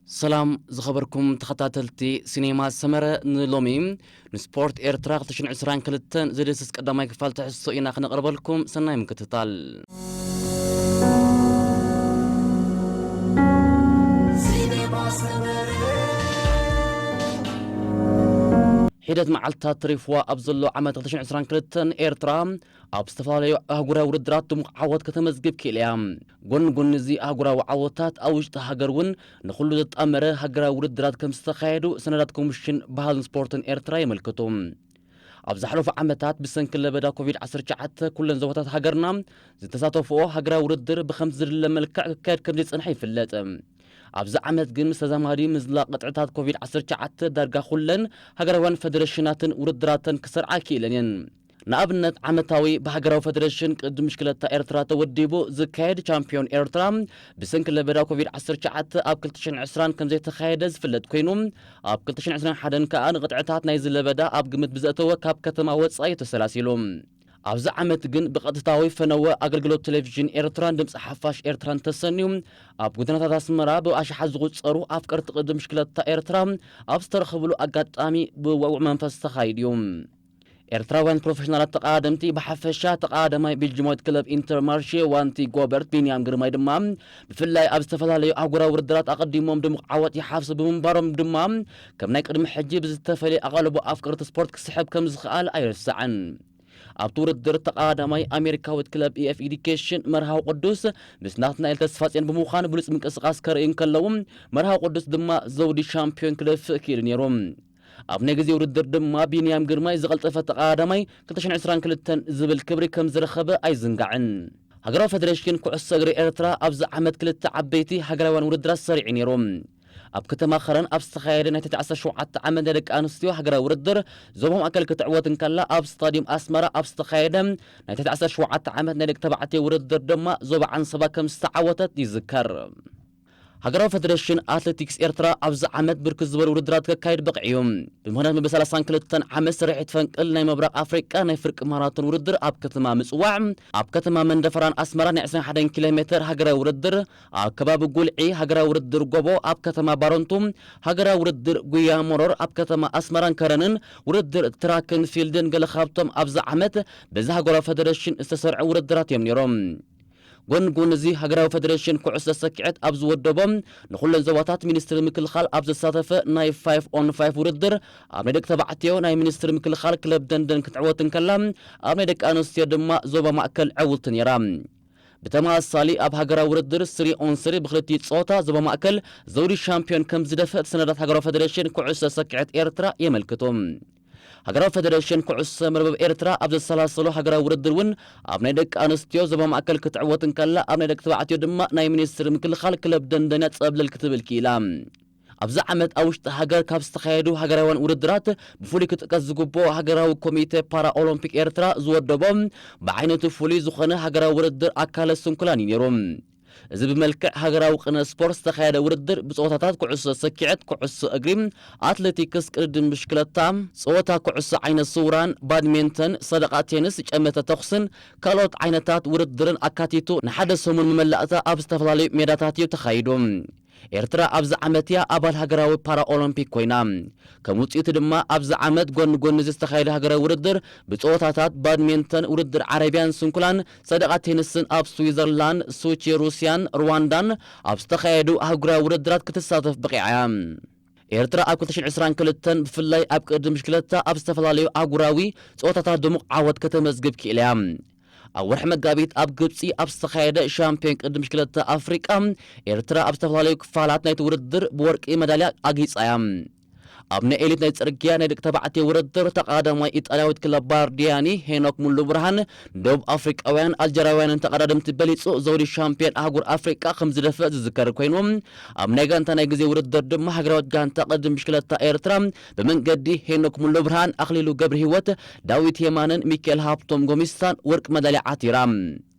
ሰላም ዝኸበርኩም ተኸታተልቲ ሲኔማ ሰመረ፣ ንሎሚ ንስፖርት ኤርትራ ክልተ ሽሕን ዕስራን ክልተን ዝድህስስ ቀዳማይ ክፋል ትሕዝቶ ኢና ክነቕርበልኩም። ሰናይ ምክትታል። ሒደት መዓልትታት ተሪፍዋ ኣብ ዘሎ ዓመት ክልተ ሽሕን ዕስራን ክልተን ኤርትራ ኣብ ዝተፈላለዩ ኣህጉራዊ ውድድራት ድሙቕ ዓወት ከተመዝግብ ክኢላ እያ። ጎኒ ጎኒ እዚ ኣህጉራዊ ዓወታት ኣብ ውሽጢ ሃገር እውን ንኹሉ ዘጣመረ ሃገራዊ ውድድራት ከም ዝተኻየዱ ሰነዳት ኮሚሽን ባህልን ስፖርትን ኤርትራ የመልክቱ። ኣብ ዝሓለፉ ዓመታት ብሰንኪ ለበዳ ኮቪድ ዓሰርተ ትሽዓተ ኩለን ዞባታት ሃገርና ዝተሳተፍኦ ሃገራዊ ውድድር ብኸምቲ ዝድለ መልክዕ ክካየድ ከም ዘይጸንሐ ይፍለጥ። ኣብዚ ዓመት ግን ምስ ተዛማዲ ምዝላቕ ቅጥዕታት ኮቪድ ዓሰርተ ትሽዓተ ዳርጋ ኩለን ሃገራውያን ፈደረሽናትን ውድድራተን ክሰርዓ ክኢለን እየን። ንኣብነት ዓመታዊ ብሃገራዊ ፈደረሽን ቅድድም ብሽክለታ ኤርትራ ተወዲቡ ዝካየድ ቻምፒዮን ኤርትራ ብሰንኪ ለበዳ ኮቪድ ዓሰርተ ትሽዓተ ኣብ ክልተ ሽሕን ዕስራን ከም ዘይተኻየደ ዝፍለጥ ኮይኑ፣ ኣብ ክልተ ሽሕን ዕስራን ሓደን ከኣ ንቕጥዕታት ናይዚ ለበዳ ኣብ ግምት ብዘእተወ ካብ ከተማ ወጻኢ እዩ ተሰላሲሉ። ኣብዚ ዓመት ግን ብቐጥታዊ ፈነወ ኣገልግሎት ቴሌቪዥን ኤርትራን ድምፂ ሓፋሽ ኤርትራን ተሰንዩ ኣብ ጎደናታት ኣስመራ ብኣሽሓት ዝቑጸሩ ኣፍቀርቲ ቅድድም ብሽክለታ ኤርትራ ኣብ ዝተረኸብሉ ኣጋጣሚ ብወውዕ መንፈስ ተኻይዱ እዩ። ኤርትራውያን ፕሮፌሽናላት ተቐዳደምቲ ብሓፈሻ፣ ተቐዳዳማይ ቤልጅማዊት ክለብ ኢንተርማርሼ ዋንቲ ጎበርት ቢንያም ግርማይ ድማ ብፍላይ ኣብ ዝተፈላለዩ ኣህጉራዊ ውድድራት ኣቐዲሞም ድሙቕ ዓወት ይሓፍሱ ብምንባሮም ድማ ከም ናይ ቅድሚ ሕጂ ብዝተፈልየ ኣቓልቦ ኣፍቀርቲ ስፖርት ክስሕብ ከም ዝኽኣል ኣይርሳዕን። ኣብቲ ውድድር ተቐዳዳማይ ኣሜሪካዊት ክለብ ኢኤፍ ኤዱኬሽን መርሃዊ ቅዱስ ምስ ናትናኤል ተስፋጽዮን ብምዃን ብሉጽ ምንቅስቓስ ከርእዩ እንከለዉ፣ መርሃዊ ቅዱስ ድማ ዘውዲ ሻምፒዮን ክደፍእ ክኢሉ ነይሩ። ኣብ ናይ ግዜ ውድድር ድማ ቢንያም ግርማይ ዝቐልጠፈ ተቐዳዳማይ ክልተ ሽሕን ዕስራን ክልተን ዝብል ክብሪ ከም ዝረኸበ ኣይዝንጋዕን። ሃገራዊ ፈደሬሽን ኩዕሶ እግሪ ኤርትራ ኣብዚ ዓመት ክልተ ዓበይቲ ሃገራውያን ውድድራት ሰሪዑ ነይሩ። ኣብ ከተማ ኸረን ኣብ ዝተኻየደ ናይ ትሕቲ ዓሰርተ ሸውዓተ ዓመት ናይ ደቂ ኣንስትዮ ሃገራዊ ውድድር ዞባ ማእከል ክትዕወት እንከላ፣ ኣብ ስታድዩም ኣስመራ ኣብ ዝተኻየደ ናይ ትሕቲ ዓሰርተ ሸውዓተ ዓመት ናይ ደቂ ተባዕትዮ ውድድር ድማ ዞባ ዓንሰባ ከም ዝተዓወተት ይዝከር። ሃገራዊ ፈደሬሽን ኣትሌቲክስ ኤርትራ ኣብዚ ዓመት ብርክት ዝበሉ ውድድራት ከካይድ በቒዑ። ብምኽንያት መበል ሰላሳን ክልተን ዓመት ስርሒት ፈንቅል ናይ ምብራቕ ኣፍሪቃ ናይ ፍርቂ ማራቶን ውድድር ኣብ ከተማ ምጽዋዕ፣ ኣብ ከተማ መንደፈራን ኣስመራ ናይ ዕስራን ሓደን ኪሎ ሜተር ሃገራዊ ውድድር፣ ኣብ ከባቢ ጉልዒ ሃገራዊ ውድድር ጎቦ፣ ኣብ ከተማ ባረንቱ ሃገራዊ ውድድር ጉያ መሮር፣ ኣብ ከተማ ኣስመራን ከረንን ውድድር ትራክን ፊልድን ገለ ካብቶም ኣብዚ ዓመት በዚ ሃገራዊ ፈደሬሽን ዝተሰርዑ ውድድራት እዮም ነይሮም። ጎኒ ጎኒ እዚ፣ ሃገራዊ ፈደሬሽን ኩዕሶ ሰኪዐት ኣብ ዝወደቦ ንኹለን ዞባታት ሚኒስትሪ ምክልኻል ኣብ ዘሳተፈ ናይ ፋይፍ ኦን ፋይፍ ውድድር፣ ኣብ ናይ ደቂ ተባዕትዮ ናይ ሚኒስትሪ ምክልኻል ክለብ ደንደን ክትዕወት እንከላ፣ ኣብ ናይ ደቂ ኣንስትዮ ድማ ዞባ ማእከል ዕውትቲ ነይራ። ብተመሳሳሊ፣ ኣብ ሃገራዊ ውድድር ስሪ ኦን ስሪ ብክልቲኡ ጾታ ዞባ ማእከል ዘውዲ ሻምፒዮን ከም ዝደፍእ ሰነዳት ሃገራዊ ፈደሬሽን ኩዕሶ ሰኪዐት ኤርትራ የመልክቱ። ሃገራዊ ፈደሬሽን ኩዕሶ መርበብ ኤርትራ ኣብ ዘሰላሰሎ ሃገራዊ ውድድር እውን ኣብ ናይ ደቂ ኣንስትዮ ዞባ ማእከል ክትዕወት እንከላ፣ ኣብ ናይ ደቂ ተባዕትዮ ድማ ናይ ሚኒስትሪ ምክልኻል ክለብ ደንደን እያ ጸብለል ክትብል ክኢላ። ኣብዚ ዓመት ኣብ ውሽጢ ሃገር ካብ ዝተኻየዱ ሃገራውያን ውድድራት ብፍሉይ ክጥቀስ ዝግብኦ፣ ሃገራዊ ኮሚቴ ፓራ ኦሎምፒክ ኤርትራ ዝወደቦ ብዓይነቱ ፍሉይ ዝኾነ ሃገራዊ ውድድር ኣካለ ስንኩላን እዩ ነይሩ። እዚ ብመልክዕ ሃገራዊ ቅነ ስፖርት ዝተኻየደ ውድድር ብጸወታታት ኩዕሶ ሰኪዐት፣ ኩዕሶ እግሪ፣ ኣትሌቲክስ፣ ቅድድም ብሽክለታ፣ ጸወታ ኩዕሶ ዓይነ ስውራን፣ ባድሜንተን፣ ሰደቓ ቴንስ፣ ጨመተ ተኹስን ካልኦት ዓይነታት ውድድርን ኣካቲቱ ንሓደ ሰሙን መመላእታ ኣብ ዝተፈላለዩ ሜዳታት እዩ ተኻይዱ። ኤርትራ ኣብዚ ዓመት እያ ኣባል ሃገራዊ ፓራኦሎምፒክ ኮይና። ከም ውጽኢቱ ድማ ኣብዚ ዓመት ጎኒ ጎኒ እዚ ዝተኻየደ ሃገራዊ ውድድር ብጸወታታት ባድሜንተን፣ ውድድር ዓረብያን ስንኩላን፣ ሰደቓ ቴንስን ኣብ ስዊዘርላንድ፣ ሶቺ ሩስያን ሩዋንዳን ኣብ ዝተኻየዱ ኣህጉራዊ ውድድራት ክትሳተፍ በቒዓ እያ። ኤርትራ ኣብ ክልተ ሽሕን ዕስራን ክልተን ብፍላይ ኣብ ቅድድም ብሽክለታ ኣብ ዝተፈላለዩ ኣህጉራዊ ጸወታታት ድሙቕ ዓወት ከተመዝግብ ክኢላ እያ። ኣብ ወርሒ መጋቢት ኣብ ግብጺ ኣብ ዝተኻየደ ሻምፒዮን ቅድድም ብሽክለታ ኣፍሪቃ፣ ኤርትራ ኣብ ዝተፈላለዩ ክፋላት ናይቲ ውድድር ብወርቂ መዳልያ ኣጊጻ እያ። ኣብ ናይ ኤሊት ናይ ጽርግያ ናይ ደቂ ተባዕትዮ ውድድር፣ ተቐዳማይ ኢጣልያዊት ክለብ ባርዲያኒ ሄኖክ ሙሉ ብርሃን፣ ደቡብ ኣፍሪቃውያን ኣልጀራውያንን ተቐዳደምቲ በሊጹ ዘውዲ ሻምፒዮን ኣህጉር ኣፍሪቃ ከም ዝደፍእ ዝዝከር ኮይኑ፣ ኣብ ናይ ጋንታ ናይ ግዜ ውድድር ድማ ሃገራዊት ጋንታ ቅድድም ብሽክለታ ኤርትራ ብመንገዲ ሄኖክ ሙሉ ብርሃን፣ ኣኽሊሉ ገብረ ህይወት፣ ዳዊት የማነን ሚካኤል ሃብቶም ጎሚስታን ወርቂ መዳልያ ዓቲራ።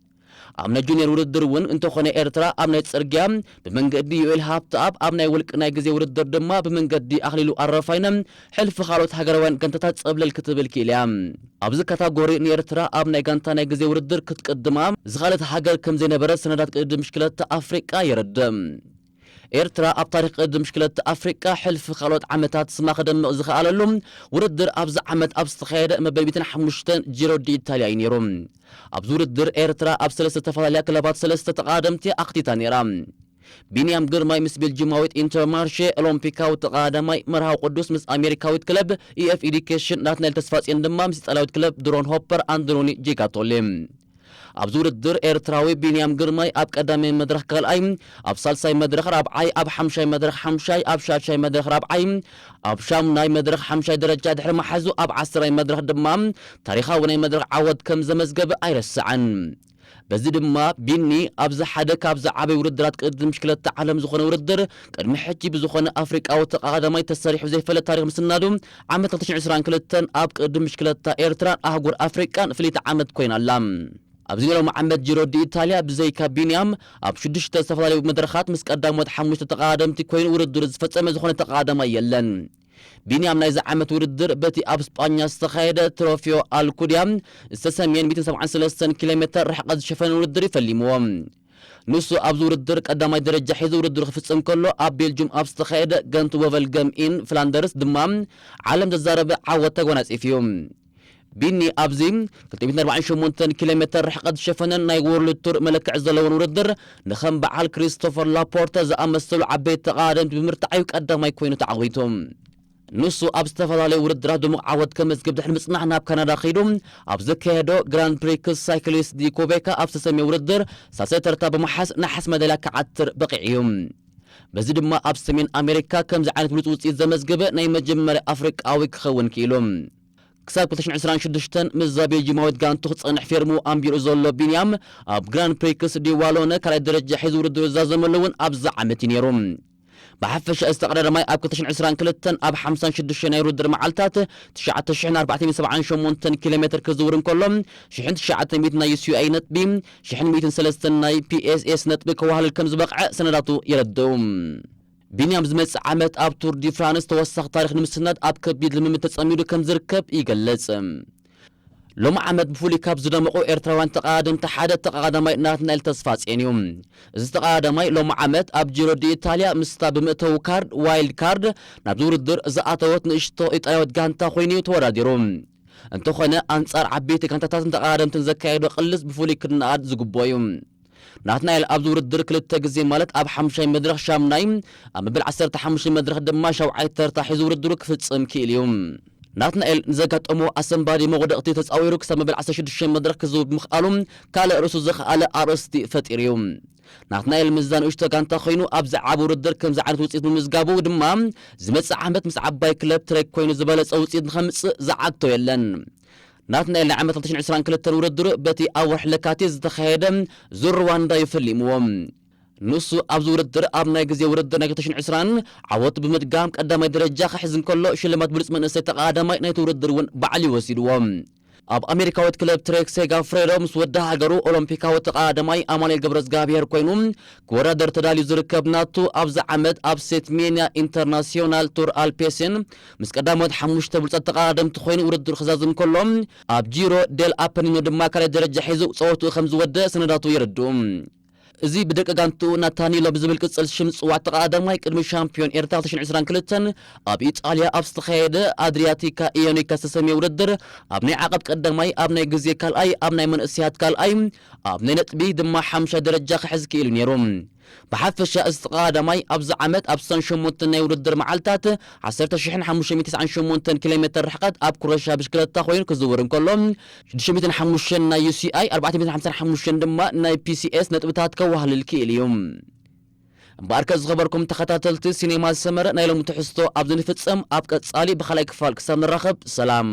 ኣብ ናይ ጁኒየር ውድድር እውን እንተኾነ፣ ኤርትራ ኣብ ናይ ጽርግያ ብመንገዲ ዮኤል ሃብተኣብ፣ ኣብ ናይ ውልቂ ናይ ግዜ ውድድር ድማ ብመንገዲ ኣኽሊሉ ኣረፋይነ፣ ሕልፊ ካልኦት ሃገራውያን ጋንታታት ጸብለል ክትብል ክኢላ እያ። ኣብዚ ካታጎሪ ንኤርትራ ኣብ ናይ ጋንታ ናይ ግዜ ውድድር ክትቅድማ ዝኸኣለት ሃገር ከም ዘይነበረ ሰነዳት ቅድድም ብሽክለታ ኣፍሪቃ የረድእ። ኤርትራ ኣብ ታሪኽ ቅድድም ብሽክለታ ኣፍሪቃ ሕልፊ ካልኦት ዓመታት ስማ ክደምቕ ዝኸኣለሉ ውድድር ኣብዚ ዓመት ኣብ ዝተኻየደ መበል ሚእትን ሓሙሽተን ጂሮ ዲ ኢታልያ እዩ ነይሩ። ኣብዚ ውድድር ኤርትራ ኣብ ሰለስተ ዝተፈላለያ ክለባት ሰለስተ ተቐዳደምቲ ኣኽቲታ ነይራ። ቢንያም ግርማይ ምስ ቤልጂማዊት ኢንተርማርሼ፣ ኦሎምፒካዊ ተቐዳዳማይ መርሃዊ ቅዱስ ምስ ኣሜሪካዊት ክለብ ኢኤፍ ኤዱኬሽን፣ ናትናኤል ተስፋጽዮን ድማ ምስ ኢጣልያዊት ክለብ ድሮን ሆፐር ኣንድሮኒ ጂጋቶሊ። ኣብዚ ውድድር ኤርትራዊ ቢንያም ግርማይ ኣብ ቀዳማይ መድረኽ ካልኣይ፣ ኣብ ሳልሳይ መድረኽ ራብዓይ፣ ኣብ ሓምሻይ መድረኽ ሓምሻይ፣ ኣብ ሻድሻይ መድረኽ ራብዓይ፣ ኣብ ሻምናይ መድረኽ ሓምሻይ ደረጃ ድሕሪ መሓዙ ኣብ ዓስራይ መድረኽ ድማ ታሪኻዊ ናይ መድረኽ ዓወት ከም ዘመዝገበ ኣይረስዕን። በዚ ድማ ቢኒ ኣብዚ ሓደ ካብ ዝዓበዩ ውድድራት ቅድድም ብሽክለታ ዓለም ዝኾነ ውድድር ቅድሚ ሕጂ ብዝኾነ ኣፍሪቃዊ ተቐዳዳማይ ተሰሪሑ ዘይፈለጥ ታሪኽ ምስናዱ ዓመት ክልተ ሽሕን ዕስራን ክልተን ኣብ ቅድድም ብሽክለታ ኤርትራን ኣህጉር ኣፍሪቃን ፍልይቲ ዓመት ኮይና ኣላ። ኣብዚ ናይ ሎሚ ዓመት ጂሮ ዲ ኢታልያ ብዘይካ ቢንያም ኣብ ሽዱሽተ ዝተፈላለዩ መድረኻት ምስ ቀዳሞት ሓሙሽተ ተቐዳደምቲ ኮይኑ ውድድር ዝፈጸመ ዝኾነ ተቐዳዳማይ የለን። ቢንያም ናይዚ ዓመት ውድድር በቲ ኣብ ስጳኛ ዝተኻየደ ትሮፊዮ ኣልኩድያ ዝተሰምየን ሚእትን ሰብዓን ሰለስተን ኪሎ ሜተር ርሕቀት ዝሸፈነ ውድድር እዩ ፈሊምዎ። ንሱ ኣብዚ ውድድር ቀዳማይ ደረጃ ሒዙ ውድድሩ ክፍጽም ከሎ፣ ኣብ ቤልጁም ኣብ ዝተኻየደ ገንት ወቨልገም ኢን ፍላንደርስ ድማ ዓለም ዘዛረበ ዓወት ተጎናጺፉ እዩ። ቢኒ ኣብዚ ክልተ ሚእትን ኣርባዓን ሸሞንተን ኪሎ ሜተር ርሕቀት ዝሸፈነን ናይ ወርልድ ቱር መለክዒ ዘለዎን ውድድር ንኸም በዓል ክሪስቶፈር ላፖርተ ዝኣመሰሉ ዓበይቲ ተቐዳደምቲ ብምርታዕ እዩ ቀዳማይ ኮይኑ ተዓዊቱ። ንሱ ኣብ ዝተፈላለዩ ውድድራት ድሙቕ ዓወት ከመዝግብ ድሕሪ ምጽናሕ ናብ ካናዳ ከይዱ ኣብ ዘካየዶ ግራንድ ፕሪክስ ሳይክሊስት ዲ ኮቤካ ኣብ ዝተሰምየ ውድድር ሳልሳይ ተርታ ብምሓዝ ነሓስ መዳልያ ክዓትር በቒዑ እዩ። በዚ ድማ ኣብ ሰሜን ኣሜሪካ ከምዚ ዓይነት ብሉጽ ውጽኢት ዘመዝገበ ናይ መጀመርያ ኣፍሪቃዊ ክኸውን ክኢሉ። ክሳብ ክልተ ሽሕን ዕስራን ሽዱሽተን ምስዛ ቤልጂማዊት ጋንቱ ክጸንሕ ፌርሙ ኣንቢሩ ዘሎ ቢንያም፣ ኣብ ግራንድ ፕሪክስ ዲ ዋሎነ ካልኣይ ደረጃ ሒዙ ውድድሩ ዝዛዘመሉ እውን ኣብዚ ዓመት እዩ ነይሩ። ብሓፈሻ እዚ ተቐዳዳማይ ኣብ ክልተ ሽሕን ዕስራን ክልተን ኣብ ሓምሳን ሽዱሽተን ናይ ውድድር መዓልታት ትሽዓተ ሽሕን ኣርባዕተ ሚእትን ሰብዓን ሸሞንተን ኪሎ ሜተር ክዝውር እንከሎ፣ ሽሕን ትሽዓተ ሚእትን ናይ ዩሲኣይ ነጥቢ፣ ሽሕን ሚእትን ሰለስተን ናይ ፒኤስኤስ ነጥቢ ከዋህልል ከም ዝበቕዐ ሰነዳቱ የረድኡ። ቢንያም ዝመጽእ ዓመት ኣብ ቱር ዲ ፍራንስ ተወሳኺ ታሪኽ ንምስናድ ኣብ ከቢድ ልምምድ ተጸሚዱ ከም ዝርከብ ይገልጽ። ሎሚ ዓመት ብፍሉይ ካብ ዝደመቑ ኤርትራውያን ተቐዳደምቲ ሓደ ተቐዳዳማይ ናትናኤል ተስፋጽዮን እዩ። እዚ ተቐዳዳማይ ሎሚ ዓመት ኣብ ጂሮ ዲ ኢታልያ ምስታ ብምእተዊ ካርድ፣ ዋይልድ ካርድ፣ ናብዚ ውድድር ዝኣተወት ንእሽቶ ኢጣልያዊት ጋንታ ኮይኑ እዩ ተወዳዲሩ። እንተኾነ ኣንጻር ዓበይቲ ጋንታታትን ተቐዳደምትን ዘካየዶ ቅልስ ብፍሉይ ክድነኣድ ዝግብኦ እዩ። ናትናኤል ኣብዚ ውድድር ክልተ ግዜ ማለት ኣብ ሓሙሻይ መድረኽ ሻምናይ፣ ኣብ መበል ዓሰርተ ሓሙሽተ መድረኽ ድማ ሻውዓይ ተርታ ሒዙ ውድድሩ ክፍጽም ክኢል እዩ። ናትናኤል ንዘጋጠሞ ኣሰንባዲ መውደቕቲ ተጻዊሩ ክሳብ መበል ዓሰርተ ሽዱሽተ መድረኽ ክዝውር ብምኽኣሉ ካልእ ርእሱ ዘኽኣለ ኣርእስቲ ፈጢሩ እዩ። ናትናኤል ምስዛ ንእሽቶ ጋንታ ኮይኑ ኣብዚ ዓቢ ውድድር ከምዚ ዓይነት ውጽኢት ብምምዝጋቡ ድማ ዝመጽእ ዓመት ምስ ዓባይ ክለብ ትሬክ ኮይኑ ዝበለጸ ውጽኢት ንኸምጽእ ዝዓግቶ የለን። ናትናኤል ናይ ዓመት ክልተ ሽሕን ዕስራን ክልተን ውድድሩ በቲ ኣብ ወርሒ ለካቲት ዝተኻየደ ዙር ሩዋንዳ እዩ ፈሊምዎ። ንሱ ኣብዚ ውድድር ኣብ ናይ ግዜ ውድድር ናይ ክልተ ሽሕን ዕስራን ዓወቱ ብምድጋም ቀዳማይ ደረጃ ክሕዝ እንከሎ ሽልማት ብሉጽ መንእሰይ ተቐዳዳማይ ናይቲ ውድድር እውን ባዕሉ እዩ ወሲድዎ። ኣብ ኣሜሪካዊት ክለብ ትሬክ ሴጋፍሬዶ ምስ ወዲ ሃገሩ ኦሎምፒካዊ ተቐዳዳማይ ኣማኑኤል ገብረዝጋብሔር ኮይኑ ክወዳደር ተዳልዩ ዝርከብ ናቱ ኣብዚ ዓመት ኣብ ሴትሜንያ ኢንተርናሲዮናል ቱር ኣልፔሲን ምስ ቀዳሞት ሓሙሽተ ብሉጻት ተቐዳደምቲ ኮይኑ ውድድር ክዛዝም ከሎ ኣብ ጂሮ ዴል ኣፐኒኖ ድማ ካልኣይ ደረጃ ሒዙ ጸወትኡ ከም ዝወደ ሰነዳቱ የረድኡ። እዚ ብደቂ ጋንትኡ ናታኒሎ ብዝብል ቅጽል ሽም ዝጽዋዕ ተቐዳዳማይ ቅድሚ ሻምፒዮን ኤርትራ ክልተ ሽሕን ዕስራን ክልተን ኣብ ኢጣልያ ኣብ ዝተኻየደ ኣድሪያቲካ ኢዮኒካ ዝተሰምየ ውድድር ኣብ ናይ ዓቐብ ቀዳማይ፣ ኣብ ናይ ግዜ ካልኣይ፣ ኣብ ናይ መንእሰያት ካልኣይ፣ ኣብ ናይ ነጥቢ ድማ ሓምሻይ ደረጃ ክሕዝ ክኢሉ ነይሩ። ብሓፈሻ እዚ ተቐዳዳማይ ኣብዚ ዓመት ኣብ ስሳን ሸሞንተን ናይ ውድድር መዓልታት ዓሰርተ ሽሕን ሓሙሽተ ሚእትን ተስዓን ሸሞንተን ኪሎ ሜተር ርሕቀት ኣብ ኩረሻ ብሽክለታ ኮይኑ ክዝውር እንከሎ ሽዱሽተ ሚእትን ሓሙሽተን ናይ ዩሲኣይ ኣርባዕተ ሚእትን ሓምሳን ሓሙሽተን ድማ ናይ ፒሲኤስ ነጥብታት ከዋህልል ክኢል እዩ። እምበኣርከ ዝኸበርኩም ተኸታተልቲ ሲኔማ ሰመረ ናይ ሎሚ ትሕዝቶ ኣብዚ ንፍጸም። ኣብ ቀጻሊ ብኻልኣይ ክፋል ክሳብ ንራኸብ ሰላም።